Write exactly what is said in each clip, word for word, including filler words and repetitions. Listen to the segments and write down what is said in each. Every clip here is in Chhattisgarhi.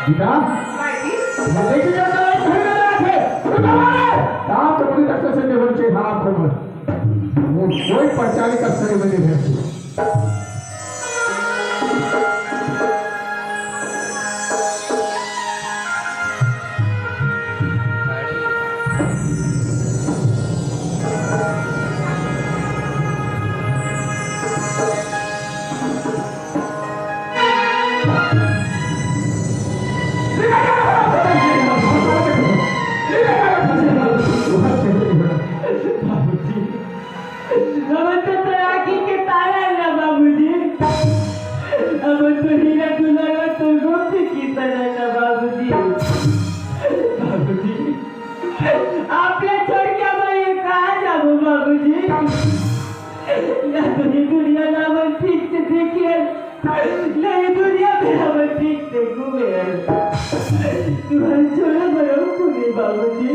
बेटा, मैं देखी करता हूँ, घर में आके, उठा मारे। काम तो पूरी तरह से नहीं होनी चाहिए, हराम खोर। वो कोई पहचान नहीं कर सके मेरे घर से। बाबूजी, हमन तो तोर आँखी के तारा ना बाबूजी, हमन तो हीरा दुलारा तोर गोपी की तरह ना बाबूजी। बाबूजी, आप ला छोड़ के मैं ये कहाँ जाबो बाबूजी? ना तो ये दुनिया ला हमन ठीक से देखे, ना ये दुनिया में हमन ठीक से घूमे। तुहर छोड़ा बड़ो कुनी बाबूजी,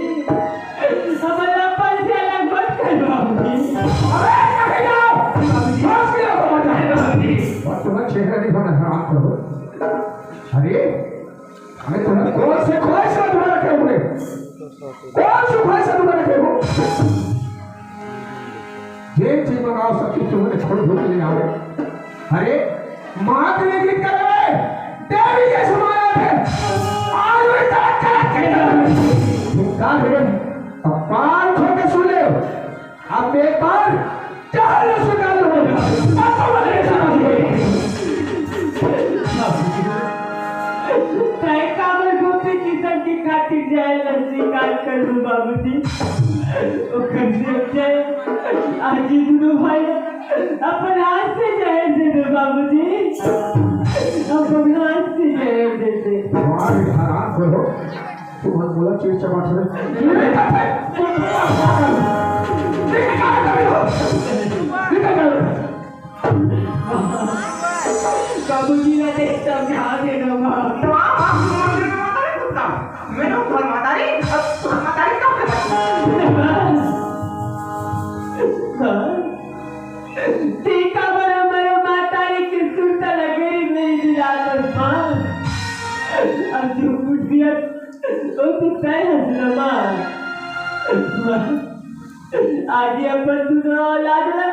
हमन ला अपन से अलग मत कर बाबूजी। अबे, कहाँ जाओ? बाबूजी। बाबूजी। और तुम्हारा चेहरा नहीं बना है, आप करो। अरे, अरे, तुमने कौन से ख्वाहिश का धुआं रखे हुए? कौन से ख्वाहिश का धुआं रखे हो? जे चीज मंगाओ, सब चीज तुमने छोड़, छोड़ के ले आओ। अरे, माँ के लिए गीत कर रहे, देवी के समान है। आज भी तरह तरह के धिक्कार है। अब कान खोल के सुन ले। अब एक बार चाल स्वीकार हो। अब तो मैं नहीं समझ गई। तय काबर गोपी किशन के खातिर जाए ला स्वीकार कर लूं बाबूजी। ओकर से अच्छा है, आज ये दोनों भाई अपन हाथ से जहर दे दे बाबूजी। अपन हाथ से जहर दे दे। तुम्हारे हराम करो। तुमन मोला चीर चपाट रहे। बाबूजी ला देख समझा दे ना माँ। माँ, माँ, माँ, माँ, माँ, माँ, माँ, मैं तो घर माता रे, अब घर माता रे कब खत्म? हाँ? ठीक है, बड़ा, बड़ा माता रे के सुरता लगे रे मेरी रात और माँ। अब जो कुछ भी है, वो तो तय है ना माँ। माँ, आगे अपन दुनो औलाद ला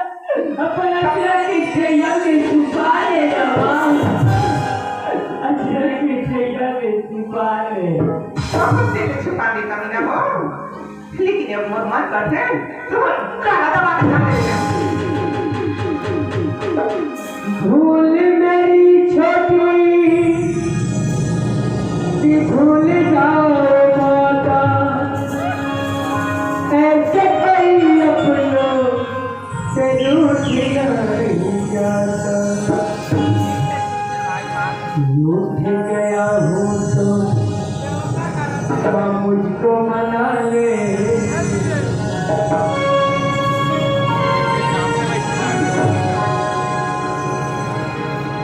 अपन अचरा के छइया में छुपा ले रवा। अचरा के छइया में छुपा ले। बहुत दिल छुपा दे कमीना हो, लेकिन अब मोर मन करथे तो गला दबा के खा ले। भूल मेरी छोटी सी भूल जाओ माता, ऐसे कोई अपनों से रूठ नहीं जाता। रूठ गया हूँ तो माँ मुझको मना ले।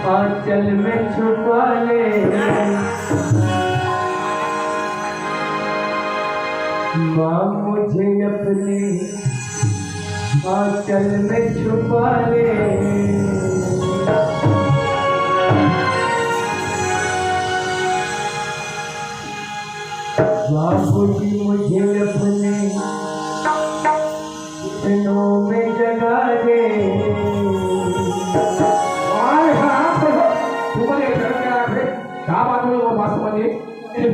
आंचल में छुपा ले। माँ मुझे अपने आंचल में छुपा ले। बाबूजी मुझे अपने सपनों में जगा दे। हाय, हाय, हाय, तुम्हारे घर क्या है? क्या बात हुई वो बात समझिए? अरे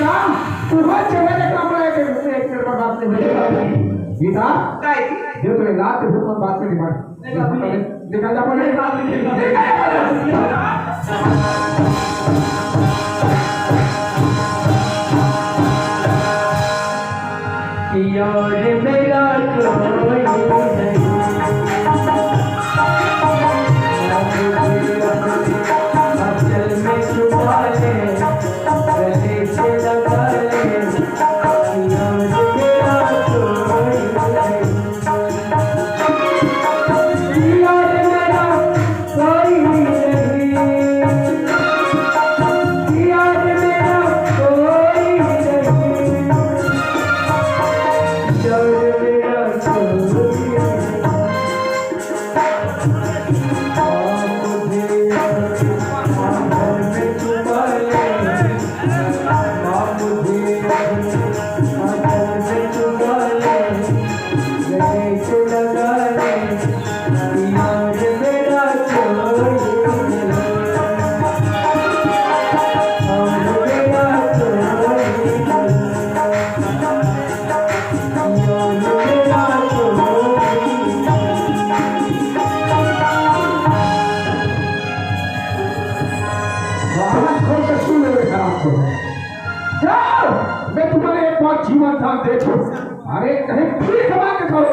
राम, तुम्हारे चेहरे का काम है कि मुझे एक चेहरे पर बात नहीं हुई। गीता, काय? ये तो इलाज के भूत बात में नहीं मार। निकल जा, पहले निकल जा। यार मेरा कोई नहीं, आंचल में छुपा ले, गले से लगा ले। यार मेरा कोई नहीं, यार मेरा कोई नहीं, यार मेरा कोई नहीं। यार देखो, अरे कहीं भीख मांग के खाओ,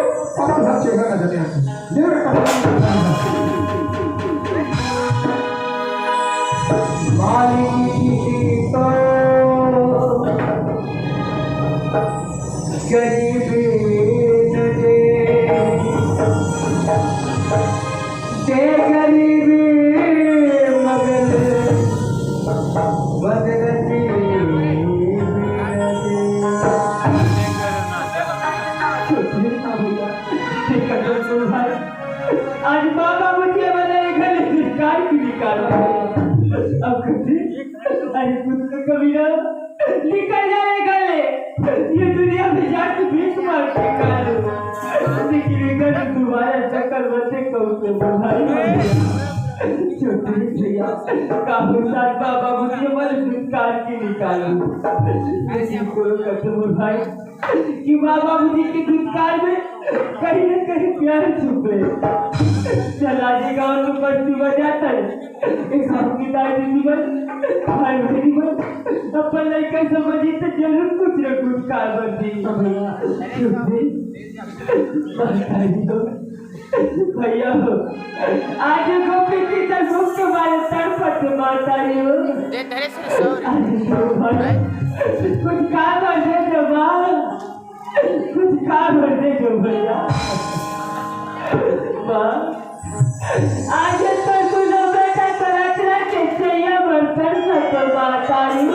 अपन घर चेहरा न जाने आते। ये रे कपड़ा। मालिक की तो गरीब न दे, दे गरीब मगर बदनसीब न दे। छोटे ना भैया, देखा तो सुन भाई, आज बाबा मुझे बने घर से निकाल के निकाल। अब कभी, अरे कुछ तो कभी ना निकल जाएगा ले। ये दुनिया में जाके भीख मांग के खा लो। लेकिन ये घर दोबारा चक्कर मत देखो तो भाई। छोटे भैया, काफी साथ बाबा मुझे बल भीख काट के निकालो। लेकिन कोई कसम भाई, कि माँ बाबूजी के दुत्कार में कहीं न कहीं प्यार छुपे। चला जे गाँव में बस्ती बजाता है, एक हम की दाई दीदी बन, भाई बहनी बन, अपन लड़का समझी तो जरूर कुछ न कुछ कार बनती। भैया हो, आज गोपी की तरफ के मारे तड़पत माता रे हो। दे धरे से सौ। आज तो भाई, कुछ कार बन दे दो माँ। कुछ का भर दे जो भैया। माँ, आज तो सुनो बेटा, तोरा चला के चैया बर्तन से तो बात आ रही।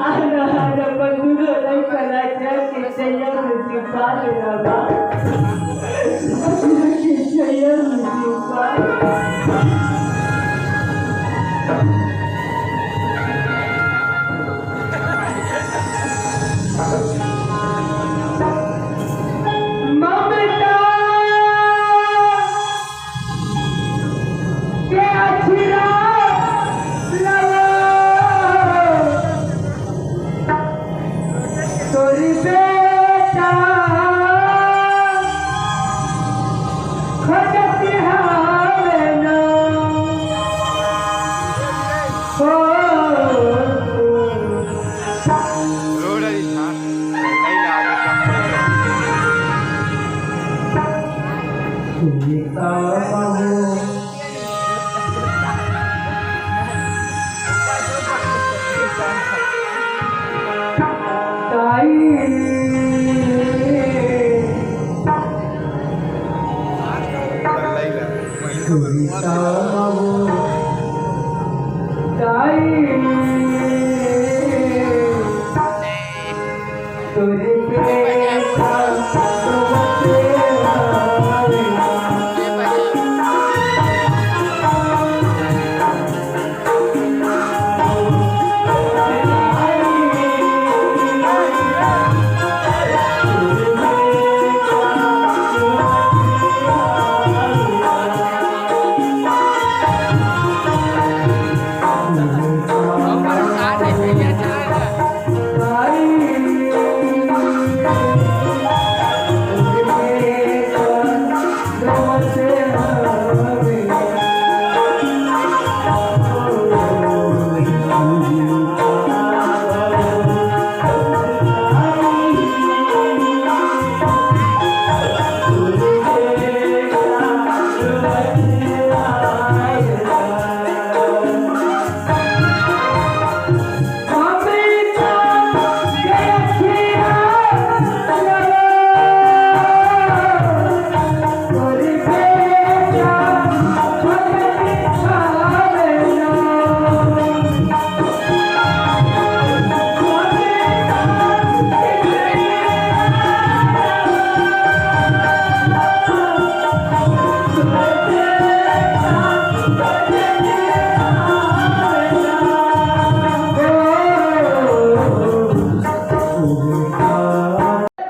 आना, आना, बंधु रो नहीं, तोरा चला के चैया में सिपा लेना बा। के चैया में सिपा लेना। ममता के अछरा लगा तोरी बेटा खटती हावे ना। ओ, रोड है जी, हाँ। नहीं ना आगे सब। सुनीता बहू। ताई। सुनीता बहू। ताई। तोरे पे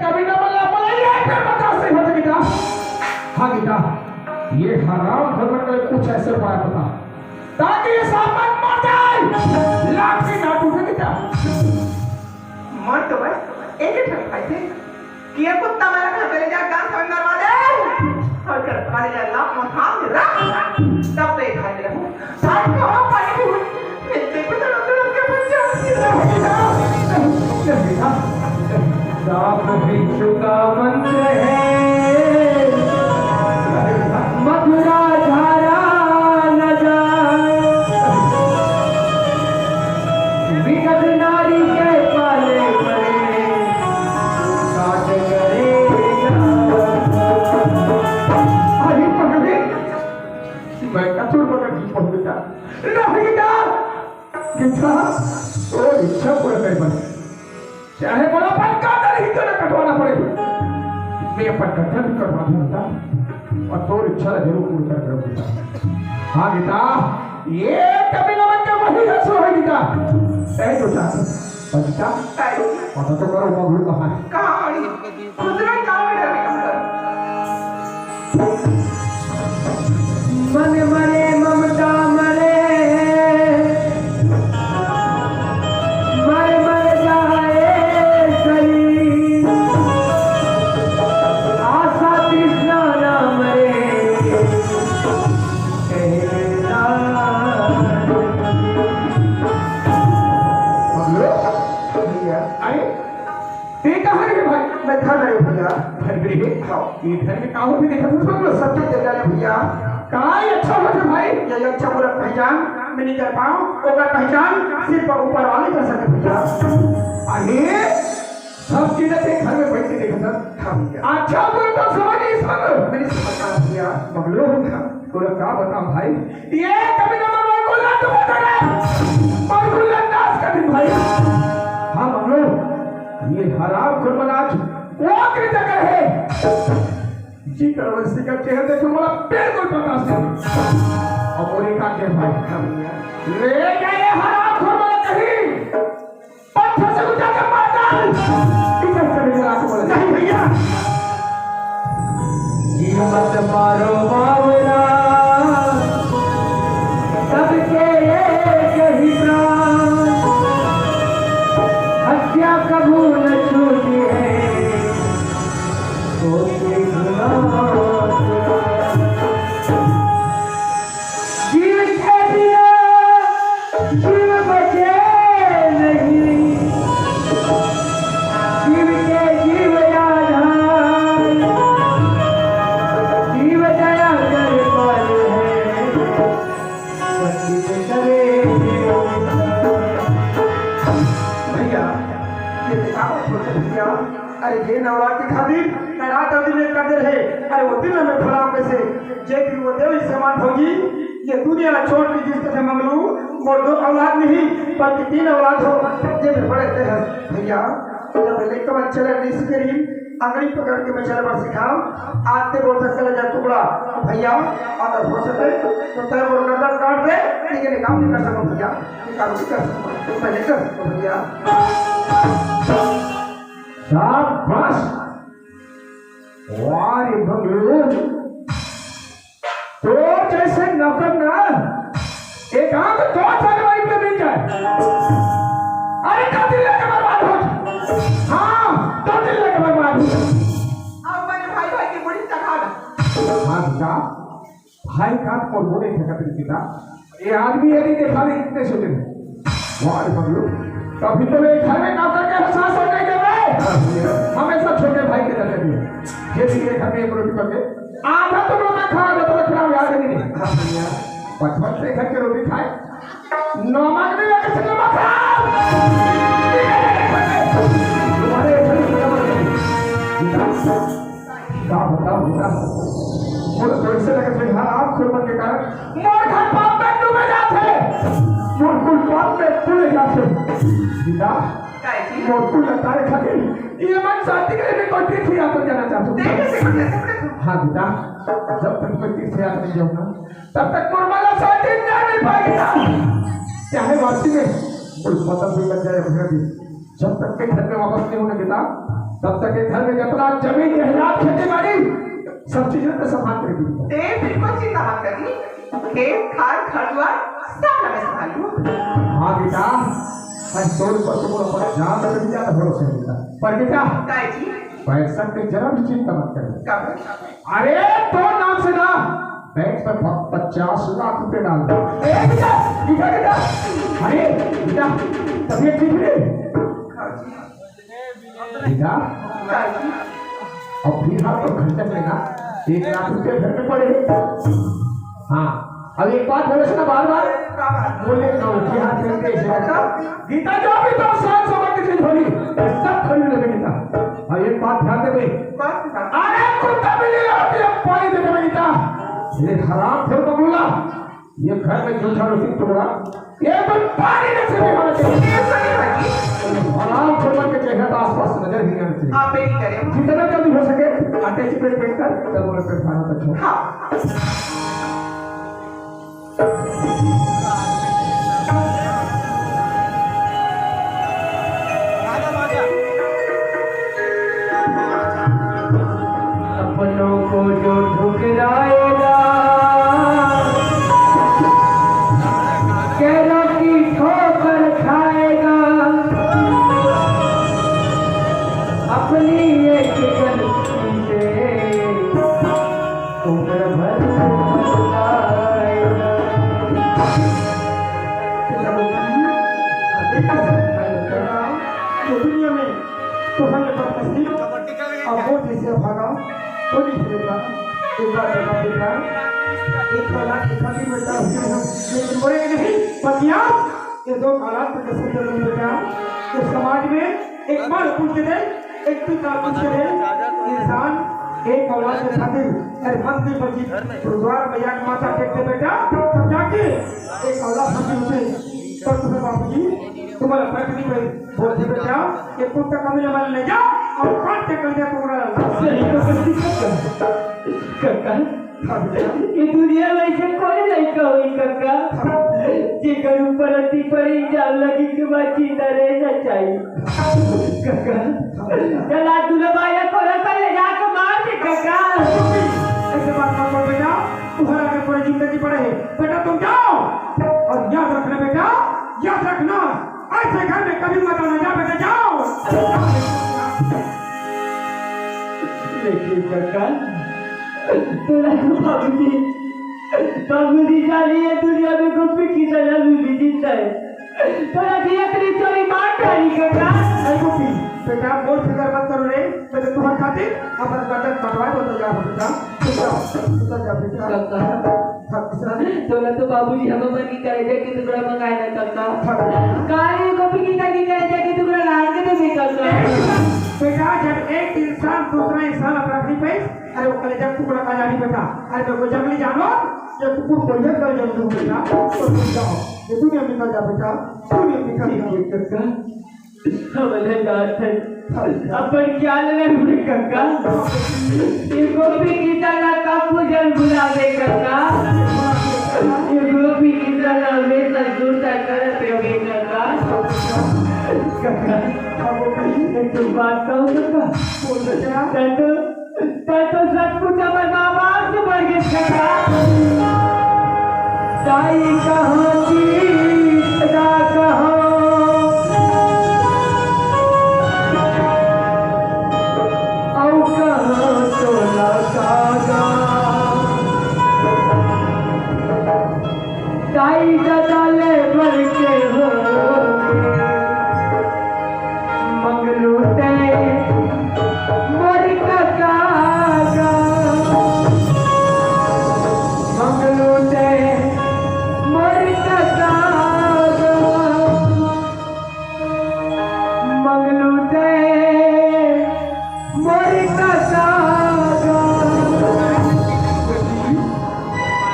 कभी ना बोला, बोला, ये क्या बकवास नहीं होता बेटा? हाँ बेटा, ये हराम घर में कुछ ऐसे उपाय बता, ताकि ये सामान मर जाए, लाठी ना टूटे बेटा। मर तो बस एक ही ठन खाई थे कि ये कुत्ता मेरा घर पे ले जा, गांव समझ मरवा दे। और घर वाले जा, लाख मकान में रख, तब तो ये खाई रहूं। आज तो हम पानी भी हुई, मैं तेरे को तड़प तड़प के मर जाऊंगी। बेटा, बेटा, करवा दूं गीता, और तोर इच्छा ला जरूर पूर्ण कर दूं गीता। हाँ गीता, ये कभी न मन के वही है सो है गीता। तय तो चाहते, पर गीता, पता तो करो मगरू कहाँ है? कहाँ है? खुद में कहाँ है? मन मरे ममता मरे, मर मर जाए शरीर। आशा तृष्णा ना मरे, कहना। भैया, अरे, ते कहाँ रे भाई? मैं घर में हूँ भैया। घर में है? हाँ। ये घर में का होथे देखत हस बबलू? सब चीज देख डाले भैया। का ये अच्छा होथे भाई? ये अच्छा बुरा पहचान मैं नहीं कर पाऊँ, ओकर पहचान सिर्फ ऊपर वाले कर सके भैया। अरे, सब चीज ते घर में बैठ के देखत हस। हाँ भैया। अच्छा बुरा तो समझ नहीं सकत। मैं नहीं समझता भैया। बबलू, हाँ। तोला का बताऊं भाई, ये कभी ना मरवा को लात मार दे रे, पर को नाश कर दे भाई। हाँ मगलू, ये हराम खुरमन आज वो कृत्य करे है। जी करवंशी का चेहरा देख के मोला बिल्कुल बर्दाश्त नहीं। और मोरे का के भाई, ले जा ये हराम खुरमन कहीं। पत्थर से उठा के मार डाल। इधर से भी चला के बोला, नहीं भैया। जी मत मारो बावरा, सबके एक ही प्राण। हत्या कबूल छूटी है, होती गुनाह। जीव के बिना जीव बचे नहीं, जीव के जीव आधार, जीव दया कर पर है, पंडित करे। भैया, ये किताब छोड़ के भैया, अरे ये नवरात्र खातिर रात और दिन एक कर दे रहे, अरे वो दिन में भला कैसे जय गुरु देव जी समान भौजी, ये दुनिया ला छोड़ के जिस तरह मंगलू, मोर दो औलाद नहीं, बल्कि तीन औलाद हो, ये भी बड़े थे हैं। भैया, जब लेकर मैं चले नहीं सीखे रही, अंगड़ी पकड़ के मैं चले बस सिखाओ, आते बोल सकते ले जा टुकड़ा। भैया, अगर हो सके, तो तय मोर गर्दन काट दे, लेकिन ये काम नहीं कर सकूं भैया, ये काम नहीं कर सकूं, मैं नहीं कर सकूं भैया। शाबाश। वाह रे बंगलू, तोर जैसे नौकर ना, एक आंख तो जानवर के मिल जाए। अरे, दो दिन लेके बर्बाद हो। हाँ, दो दिन लेके बर्बाद हो। अब मैंने भाई भाई की बुरी चढ़ा दा। हाँ, बेटा, भाई का तो बोले थे कतरी पिता। ये आदमी यदि देखा नहीं, इतने सोचे। वाह रे बंगलू, तभी तो मेरे घर में नौकर के साथ सोने के रहे। हमेशा छोटे भाई के तरह भी। ये भी ये घर में एक रोटी पके, आधा तो रोटा खा, आधा तो खराब याद नहीं। बचपन से घर के रोटी खाए, नमक नहीं लगे, नमक खराब। तुम्हारे घर की नमक नहीं। का बताओ बेटा, मोर तो ऐसे लगे थे, हाँ, आप खुरमन के कारण मोर घर पाप में डूबे जाते, मोर कुल पाप में डूबे जाते। बेटा, मोर कुल तारे खातिर ये मन शांति के लिए कोई तीर्थ यात्रा जाना चाहते हो। हाँ बेटा, जब तक मैं तीर्थ यात्रा नहीं जाऊंगा, तब तक मोर मन ला शांति नहीं मिल पाएगी ना। चाहे वापसी में कोई पता भी लग जाए, अपने भी जब तक के घर में वापस नहीं होने देता, तब तक के घर में जितना जमीन, जायदाद, खेती बाड़ी, सब चीजें तो संभाल कर दी। ते बिल्कुल चिंता मत करी, खेत, खार, घर दुआर सब मैं संभालूं। हाँ बेटा, आज तोर पर तो अपन जान से भी ज्यादा भरोसा है बेटा। पर बेटा, ताई जी। पैसा के जरा भी चिंता मत कर। कब? अरे, तोर नाम से ना, बैंक में प-, पचास लाख रुपए डाल दे। ए, बेटा, बेटा, बेटा। अरे, बेटा, तबीयत ठीक नहीं? बेटा, अब फिलहाल तो खर्चा में ना, एक लाख रुपए घर में पड़े हैं। हाँ, अब एक बात बोले से ना बार बार, बोले तो कि हाँ, ठीक है, ऐसे करता। गीता, जो भी तो सात सौ की चीज होगी, सब खरीद लेंगे गीता। और एक बात ध्यान दे भाई, अरे कुत्ता बिल्ली लड़ती है, पानी दे दे गीता। ये हराम फिर बबूला, ये घर में जूठा रोटी टुकड़ा, ये तो पानी में से भी होना चाहिए। ये सही बात है। आराम से मन के चेहरे के आसपास नजर ही नहीं आना चाहिए। आप यही करें। जितना जल्दी हो सके, अटैच पेट पेट कर, तब वो पेट खाना तक हो। हाँ। अपनों को जो ठुकराएगा, गैरों की ठोकर खाएगा, अपनी एक गलती से उम्र भर पछताएगा। तो दुनिया में तो हर बदनसीब अब वो जैसे भागा, वो नहीं खेलेगा। एक बार जवाब देता, एक बार लाख दिखा दी बेटा, लेकिन बोले नहीं, पतिया, ये दो हालात में जैसे चल रही बेटा, तो समाज में एक बार पूछ दे, एक भी बार पूछ दे, इंसान एक औलाद के खातिर, अरे, मंदिर मस्जिद, गुरुद्वारा में जाके माथा टेक दे बेटा, तब जाके एक औलाद हासिल होते। पर तुम्हें बाबूजी, तुम्हारा फर्क नहीं भाई। बोलते बेटा, ये कुत्ता कमीना मार ले जा और काट के कर दे टुकड़ा। सही तो सही कका। कका, हाँ बेटा। ये दुनिया में ऐसे कोई लड़का होई कका, हाँ। जेकर ऊपर अति पर इल्जाम लगी कि मैं जिंदा रह ना चाहिए। कका, चला तू लोग आया थोड़ा सा ले जाके मार दे कका। ऐसे बात मत बोल बेटा, तुम्हारा अगर पूरी जिंदगी पड़े है। बेटा तुम जाओ और याद रखना बेटा, याद रखना, ऐसे घर में कभी मत आना। जा बेटा, जाओ। लेकिन कका, तोरा तो बाबूजी, बाबूजी जानिए दुनिया में गोपी की तरह भी जिंदा है। तोरा दिया तेरी चोरी मार डाली कका। अरे गोपी, बेटा, बहुत फिक्र मत करो रे। मैं तो तुम्हारे खातिर अपन गर्दन कटवा दो, तैयार हो बेटा। तुम जाओ, तुम जाओ बेटा। कका। हाँ, किसान। तोला तो बाबूजी हम अपन की कलेजा के टुकड़ा मंगाए ना कका। हाँ। काली गोपी की कली कलेजा के टुकड़ा लाए के तो भी कका। बेटा, जब एक इंसान दूसरा इंसान अपना नहीं पाई, अरे वो कलेजा का टुकड़ा का जानी बेटा। अरे तो कोई जंगली जानवर या कुकुर को ये कर जंगल बेटा। तो तुम जाओ, ये दुनिया निकल जा बेटा, दुनिया निकल जा। ठीक है कका। हमने जात है। अपन ख्याल में भी कका। ये गोपी की तरह का पूजन बुलावे कका। ये गोपी की तरह हमेशा जूता करत रहे कका। कका, एक ठो बात कहूँ कका। बोल बेटा। तै तो, तै तो सचमुच हमर माँ बाप से बढ़ के कका। ताई कहाँ की, पिता कहाँ, अउ कहाँ तोला काका। ताई ददा ले बढ़ के हो मंगलू ते मोर कका गा, मंगलू ते मोर कका गा, मंगलू ते मोर कका गा।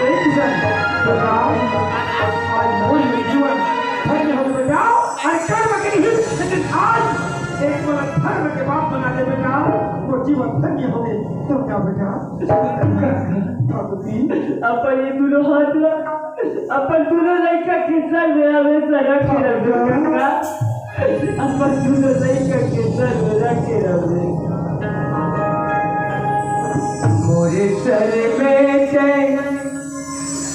एक जन बताओ, आज मोर जीवन धन्य हो गया। अरे कर्म के नहीं, लेकिन आज एक बार धर्म के बाप बना दे बेटा, वो जीवन धन्य हो गए। तो क्या बेटा? प्रभु जी। अपन ये दोनों हाथ ला, अपन दोनों लड़का के सर में हमेशा रखे रहो कका। अपन दोनों लड़का के सर में रखे रहो। मोरे सर में ते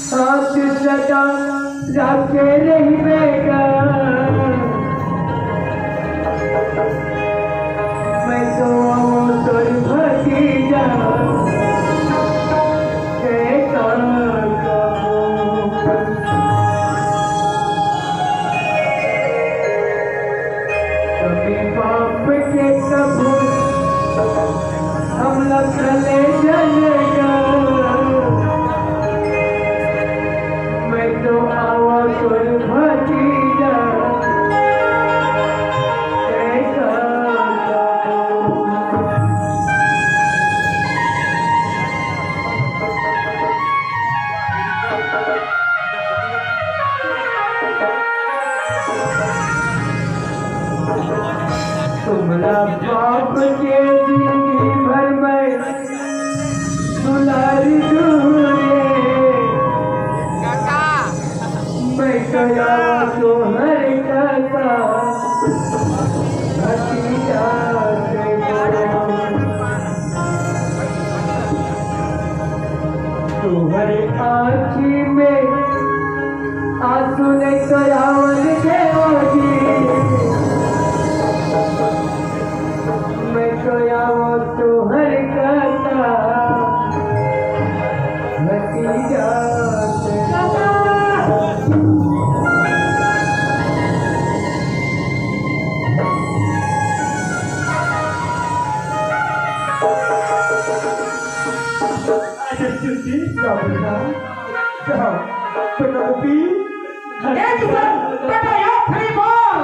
हाथ सदा रखे रहिबे गा। मैं तो तोर भतीजा, ते का कहूँ। कभी बाप के कभू हम लखले जलेगा। मैं तो आवा तोर भतीजा, ऐसा तोहरे आँखी में आँसू नइ तो आवत देवा जी, मैं तो आवो तोहर कथा भतीजा। अरे चुट्टी, क्या बेटा? क्या? बेटा गोपी? ए किशन, बेटा, ये खड़ी बोल।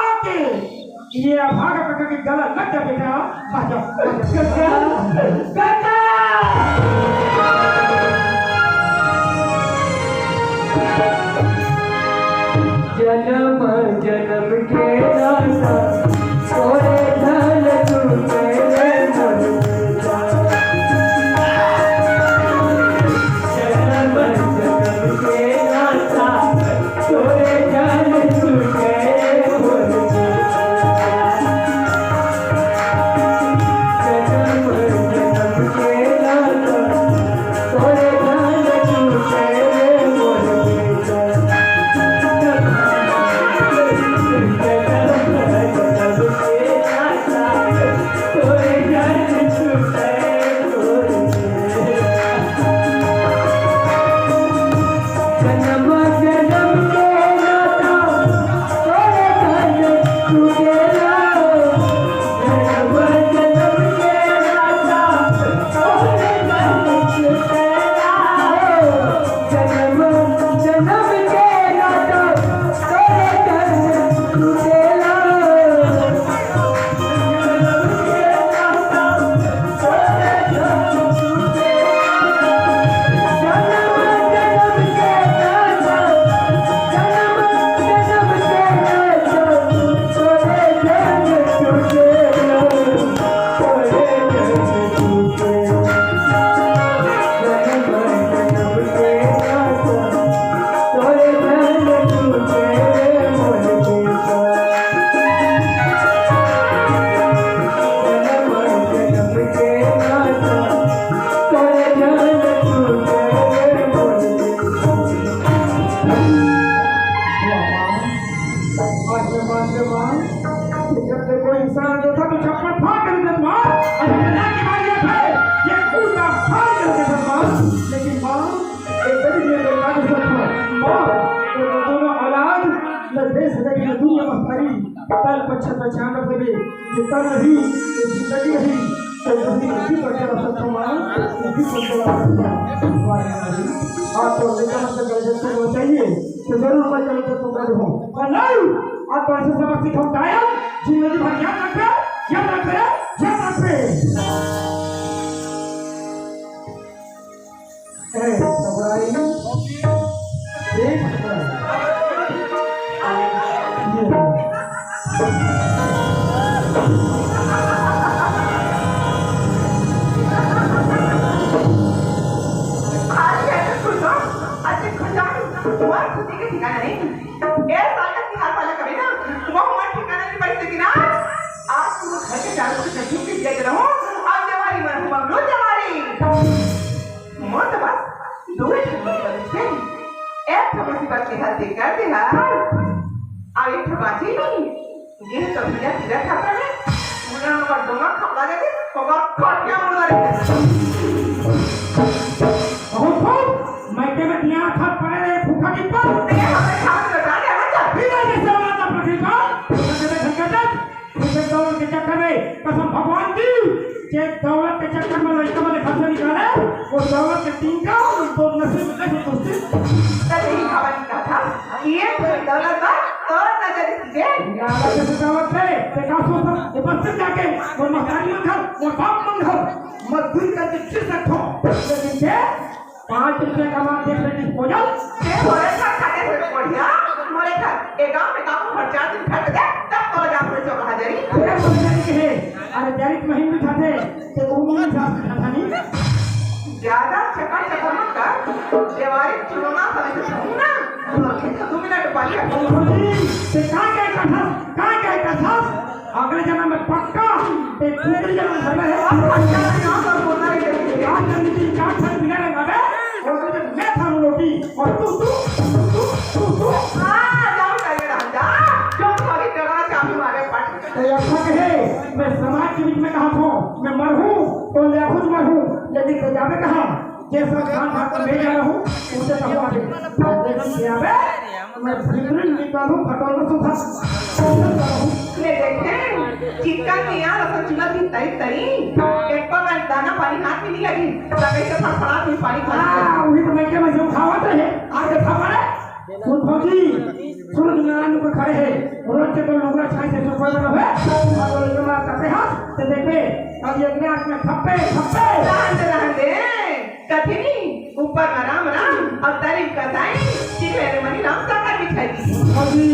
आके ये अभागा कका के गला लग जा बेटा। आ जा, आ जा। कका, कका। जन्म जन्म के नाता तोरे धन टूटे रे मोर बेटा। जन्म जन्म के नाता तोरे धन टूटे रे मोर बेटा। जन्म जन्म के नाता जब देखो इंसान जो था तो चप्पल फाड़ कर देता था, और हम मजाक की बात ये था, ये कूदा फाड़ कर देता था, लेकिन माँ, एक बड़ी ये बेकार सच था, माँ, वो दोनों औलाद न देश देखे न दुनिया में फैली, कल पच्छत पहचान रख लेबे, ये तन रही, ये जिंदगी रही, तो जिंदगी की पर चला सकता माँ, जिंदगी पर चला सकता। आप तो लेकर मत कर सकते हो चाहिए। तो जरूर मैं कल तक तुमको देखूं। और नहीं, आप तो ऐसे सबक सिखाऊं कायम, जिंदगी भर याद रखबे, याद रखबे, याद रखबे। ए, घबराई। देख, ये। आज कैसे खुश हो? आज खुश हो? तुम्हारी खुशी के ठिकाना नहीं। ए, सागर तिहार वाला कभी ना, वो हमारे ठिकाने नहीं बैठ सकी ना। आज तुम घर के चारों से झुक के दिया जलाओ, आज जवारी मन हम लोग जवारी। मोर तो बस दो ठन मुसीबत से, एक ठन मुसीबत के हल देकर दे हा। अब एक ठन बाची नहीं। ये तो भैया सीधा खाता है। पूरा नंबर दोनों खपला देते, होगा खटिया मुड़ा देते। बहुत खूब, मैं के में दिया था पड़े रहे भूखा की पर। ये हमें खाना बता दे, हमें तो फिर आगे से वाला था प्रतिभा। तो कहते थे, कहते थे, फिर दौलत के चक्कर में, कसम भगवान की, जे दौलत के चक्कर में लड़का वाले घर से निकाले, वो दौलत के तीन का, तो नसीब में कैसे दोस्ती? तभी हवा निकला था, ये दौलत का, और नजर दे। लालच से दौलत है, ते का सोचता, ये बस्ती जाके, वो महतारी मन घर, वो बाप मन घर, मजदूरी करके खिल सकता हो, लेकिन ये पाँच रुपया कमा के एक डिस्पोजल। ए, मोरे घर खाते से बढ़िया, मोरे घर, ए गाँव में काम घर चार दिन खट दे, तब तो जा कोई चौक हाजरी। अरे, मोरे घर के है, अरे, जरिक महीन में खाते, ते वो महीन खा, खा, खा नहीं। ज्यादा चकर चकर मत कर, देवारी चुनौना समय से सुन ना, तो दो मिनट पहले। ओ जी, ते का क्या कथा, का क्या कथा? अगले जन्म में पक्का, ते दूसरे जन्म में है। अब पक्का नहीं, और बोलना ही नहीं। क्या करनी थी, क्या कर बिना रंगा बे? जैसा खान खान कर भेजा रहूं, उसे कहूं आगे। देखी क्या बे? मैं भीतरी निकालूं, खटोला सुधा। ले देखे, चिक्का के यार अपन चूल्हा दिन तरी तरी, एक पग दाना पानी हाथ में नहीं लगी, तब कैसे फड़फड़ात हुई पानी खा हाँ, वही तो मैं क्या, मैं जो खावत रहे, आज देखा मारे। सुन भौजी, सूरज नारायण ऊपर खड़े हैं, रोज के तो लुगड़ा छाई से सुपर में रहे, और वो लुगड़ा मार करते हाथ, तो देख बे, अब ये अपने हाथ में खप्पे, खप्पे। रहन दे, रहन दे। कथे नहीं, ऊपर में राम राम, और तरी कसाई, चिखले में मनी राम साकार बिछाई दी। भौजी,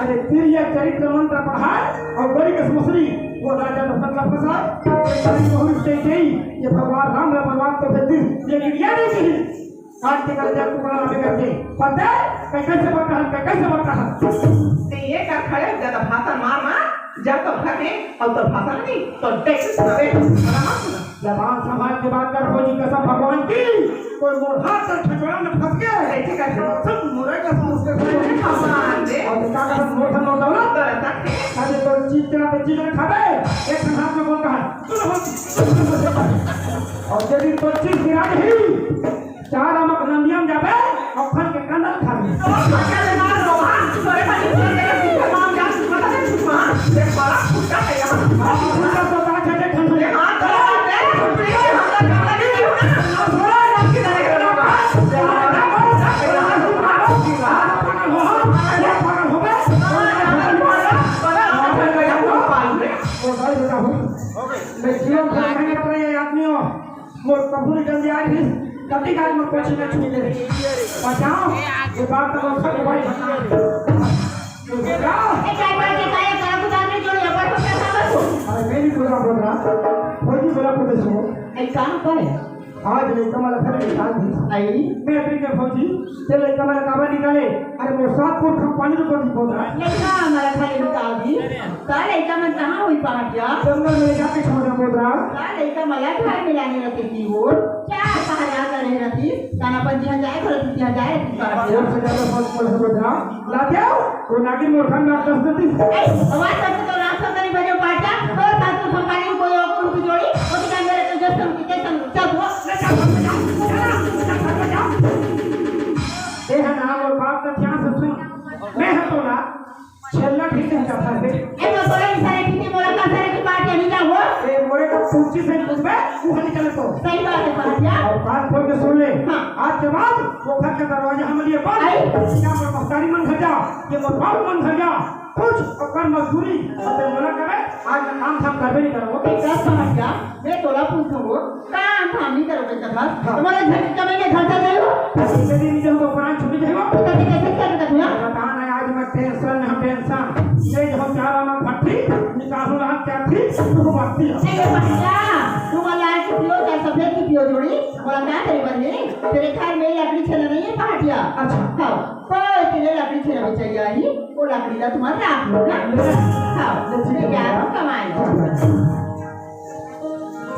अरे तिरिया चरित्र मंत्र पढ़ाए, और बड़ी कस मुसरी, वो राजा दशरथ का फंसा, ये सारी बहुरी से गई, ये भगवान राम ने बनवास तो भेज दी, ये गिरिया नहीं गई। काट के कर दिया टुकड़ा ना करके। पता है? मैं कैसे बता रहा, मैं कैसे बता रहा। ते ये कर खड़े, ज्यादा भाषण मार मार, जा तो घर में, और तो भाषण नहीं, तो डेस्क सुनावे, बड़ा मत सुना। जबान संभाल के बात कर, भौजी कसम भगवान की, कोई मोर हाथ से ठठोरा में फंस गया है। ऐसे कैसे? सब मुरे का समझ के अरे भगवान रे। और क्या कर मोटा मोटा ना? तो ऐसा है। अरे तो चीज चला तो चीज खावे, एक हाथ में बोलता है, सुनो, सुनो, सुनो, सुनो। और यदि तो चीज गिरा नहीं, चार आमक नंदिया म जाबे, अउ फल के कंदल खाबे। तो फल के बीमार हो, हाँ, तोरे खाली फल के बीमार जा, पता नहीं छुपा, ये बड़ा फुटका है यहाँ। अब फुटका तो बड़ा झटक ठंड हो जाए। हाँ, तो ये हम लोग ज्यादा नहीं हो ना। थोड़ा रख के रख लो। मैं जीवन भर मेहनत करे ये आदमी हो। मोर कभू नहीं जल्दी आए फिर कभी गाड़ी में कुछ नहीं छूटे। बचाओ, ये बात तो सब भाई बचाओ। ए, चाय पानी के खाए, सारा कुछ आपने जो यहाँ पर होता था, बस। अरे, मैं नहीं बोला, बोल रहा। फौजी बोला, बोल रहा। ए, कहाँ पर है? आज लइका मन ला घर निकाल दी। आई? मैं अभी के फौजी, ते लइका मन ला काबर निकाले? अरे, मोर सात फुट खंपानी तो फौजी बोल रहा है। लइका मन ला घर निकाल दी। का लइका मन कहाँ होई पहाटिया? जंगल में जाके छोड़ दे बोल रहा। का लइका मन ला घर में लाने रहते थी वो? चार पहर आ रहे रहती, ताना पंजी हजाए, घर पंजी हजाए, रहती पहाटिया। और से ज्यादा फौजी बोल रहा। लाते हो? वो नागिन मोर घर में दस देती। ए, आवाज करके तो रास्ता नहीं बजे पहाटिया। और सात फुट खंपानी कोई और को जोड़ी, वो भी जान मेरे तो जैसे हम कितने संग, चल वो। ए है ना, वो बात का ध्यान से सुन। मैं है तोला छेल्ला ठीक नहीं जाता है। ए, मैं बोला, इस सारे ठीक है, बोला, का सारे की बात है, नहीं क्या वो? ए, मोरे का पूछी से पूछबे, वो नहीं चले तो। सही बात है, बात क्या? और कान खोल के सुन ले। हाँ। आज के बाद वो घर का दरवाजा हम लिए बंद। आई। क्या मैं मस्तानी मन घर जा, ये मोर बाप मन घर जा। कुछ ओकर मजदूरी, अबे मोला करे, आज मैं काम धाम करबे नहीं करूँ। एक बात समझ जा, मैं तोला पूछूंगो, काम धाम नहीं करोगे जब? हाँ। तुम्हारे घर के कमाई में खर्चा जाएगा? ऐसे दिन जब तो प्राण छूट जाएगा। तो कभी कैसे कर सकते हो? बता ना, आज मैं टेंशन में हूँ, टेंशन। ये जो चारा में भट्टी, निकालू ना क्या थी, वो बात थी। नहीं, ये पहाटिया, तुम लाल की पियो, चाहे सफेद की पियो जोड़ी, बोला क्या करे बने? तेरे घर में लकड़ी छेला नहीं है पहाटिया। अच्छा। हाँ। कोई के लिए लकड़ी छेला बचाई आई, वो लकड़ी ला तुम्हारा राख लो ना। हाँ, ले ठीक है, ठीक है। कमाई।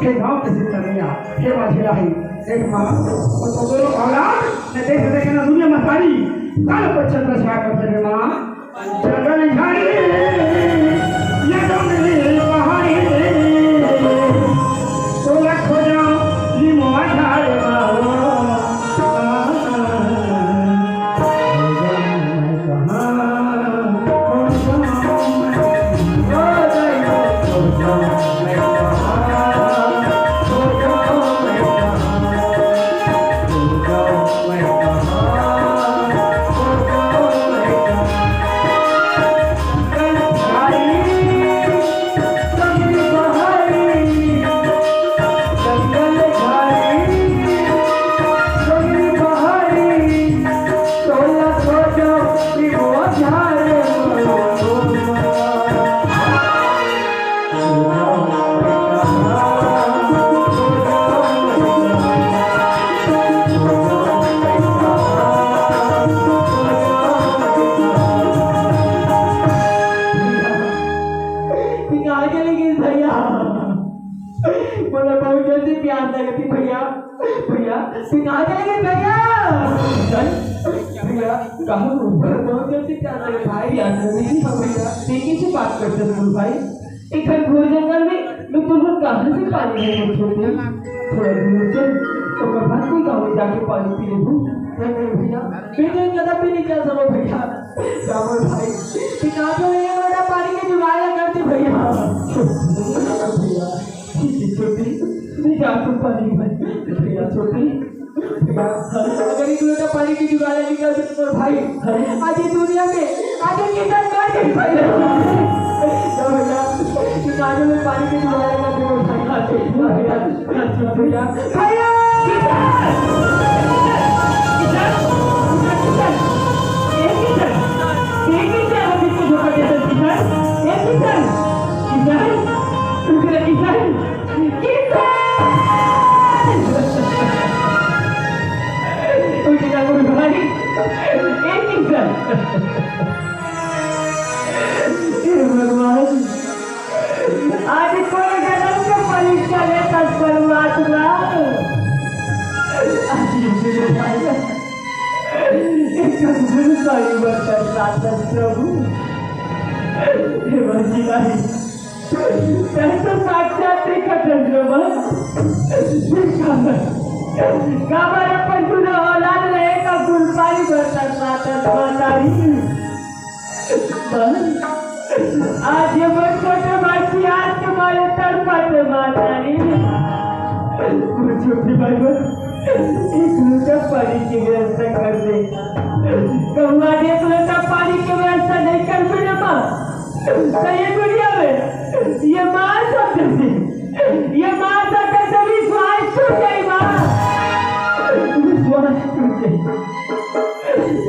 हे गांव के जिंदगिया, हे माझी राही, एक माँ, वो तो दोनों औलाद, ने देख देख ना दुनिया महतारी, काल पर चंद्र छाया करते हुए माँ, जंगल झाड़ी, ये जंगली पहाड़ी, तो लखो जाओ, ये मोआ झाड़ मारो। कहाँ चले गए भैया? बोला, बहुत जल्दी प्यास लगी थी भैया। भैया, तू कहाँ चले गए भैया? भैया, कहाँ हो? बहुत जल्दी प्यास लगी भाई, प्यास लगी थी भैया। तू कैसे बात करते हो भाई? एक घर घोर जंगल में मैं तुमको कहाँ से पानी लेके छोड़ दूँ? थोड़ा दूर चल, तो कब कोई गाँव पानी पी लेबो। नहीं, नहीं भैया, बिल्कुल कदम भी नहीं चल सको भैया। जा मोर भाई, कि काजो एक लोटा पानी के जुगाड़ लगा दे भैया। भैया, ठीक है, छोटी, नहीं जा तू पानी भाई। भैया, छोटी, भैया, अगर एक लोटा पानी के जुगाड़ नहीं कर सकते तो भाई, आज ये दुनिया में, आज ये किसान मर गई भैया। जा भैया, कि काजो में पानी के जुगाड़ लगा दे मोर भाई। भैया, भैया, भैया। भगवान, आज कोन जनम के परीक्षा लेथस परमात्मा। आज ये मेरे भाई एक गुरु साई बरसात प्रभु। हे भगवान, तैं तो साक्षात देखत हस रे माँ। काबर अपन दूनो औलाद रहे का गुरु साई बरसात माता री। आज ये मोर छोटे भाई की याद के मारे तड़पत माता री। मोर छोटे भाई बर एक लोटा पानी की व्यवस्था कर दे। कहूँ आज एक लोटा पानी की व्यवस्था नहीं कर पाए ना माँ, तो ये दुनिया में ये माँ सब जैसे, ये माँ सब जैसे विश्वास टूट जाए माँ, विश्वास टूट जाए।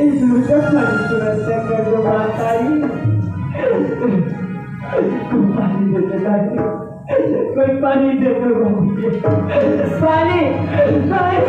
एक लोटा पानी की व्यवस्था कर दो माता री। कोई पानी दे दो दादी, कोई पानी दे दो बाबू जी। पानी, पानी।